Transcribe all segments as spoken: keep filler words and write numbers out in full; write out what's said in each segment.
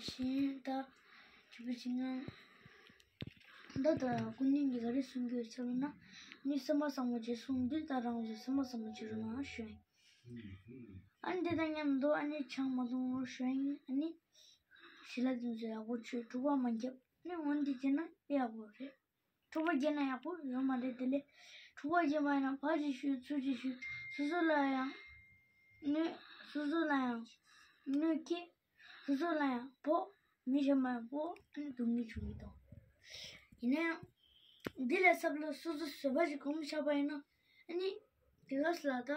གཞན་ད་ཅི་བྱེད་ཅི་ན། ད་ད་སྐུ་ཉིད་ཀྱིས་ག་རེ་གསུང་གི་ཡོད་ཟེར་ན། ནི་སེམས་པ་བཟང་པོ་བྱེད་གསུངས་འདི་ད་རང་ཚོ་སེམས་པ་བཟང་པོ་བྱེད་རོགས་གནང་ཞུ་ཡིན། ཨ་ནི་དེ་དང་མཉམ་དུ་ཨ་ནི་ཆང་མ་འཐུང་རོགས་ཞུ་ཡིན། ཨ་ནི་ཞི་ལ་དེ་ཚོ་ཡག་པོ་བྱོས། འཁྲུག་པ་མ་རྒྱབ། ནི་འོན་ཏེ་བྱས་ན་ཡག་པོ་རེད། འཁྲུག་པ་རྒྱབ་ན་ཡག་པོ་ཡོད་མ་རེད། དེ་ལས་འཁྲུག་པ་རྒྱབ་པ་ཡིན་ན་ཕར་ཅིག་གཞུས་ཚུར་ཅིག་གཞུས། སོ་སོ་ལ་ཡང་གནོད། སོ་སོ་ལ་ཡང་གནོད་སྐྱེལ། སོ་སོ་ལ་ཡང་ཕོག་མི་གཞན་པ་ཡང་ཕོག་ཨ་ནི་སྡུག་བསྔལ་བྱུང་གི་འདུག་ཡིན་ན་ཡང་འདི་ལས་ཚབས་ལ་སོ་སོ་བཟོད་པ་ཞིག་གོམས་བཞག་པ་ཡིན་ན། ཨ་ནི་དེ་ག་ལ་ད་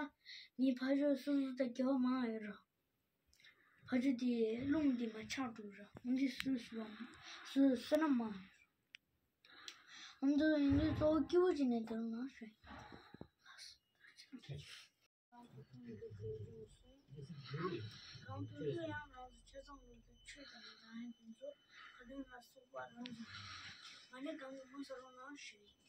ངའི་ཕ་ཆོས་སོ་སོ་དང་འགལ་བ་མང་ཡོད་ར། ཕ་ཆོས་དེ་རླུང་དེ་མ་ཆགས་འགྲོ་ར། འོན་ཏེ་སོ་སོ་བ་སོ་སོ་ན་མང་ཡོད་ར། ཨ་ནི་ཡིན་དུས་གཙོ་བོ་སྐྱིད་པོ་བྱས་ནས་སྡོད་ན་ཞུ། གང་ཐུབ་ཐུབ་ཡང་རང་ཚོ་ཆ་ཚང་མི་ཚོ་ཆོས་དང་བཟང་ཡང་དེ་ཚོ་ཁ་ཏོན་ལ་སོགས་པ་རང་ཚོ་མ་ཎི་གང་གི་མ་ས་རོགས་གནང་ཞུ་ཡིན།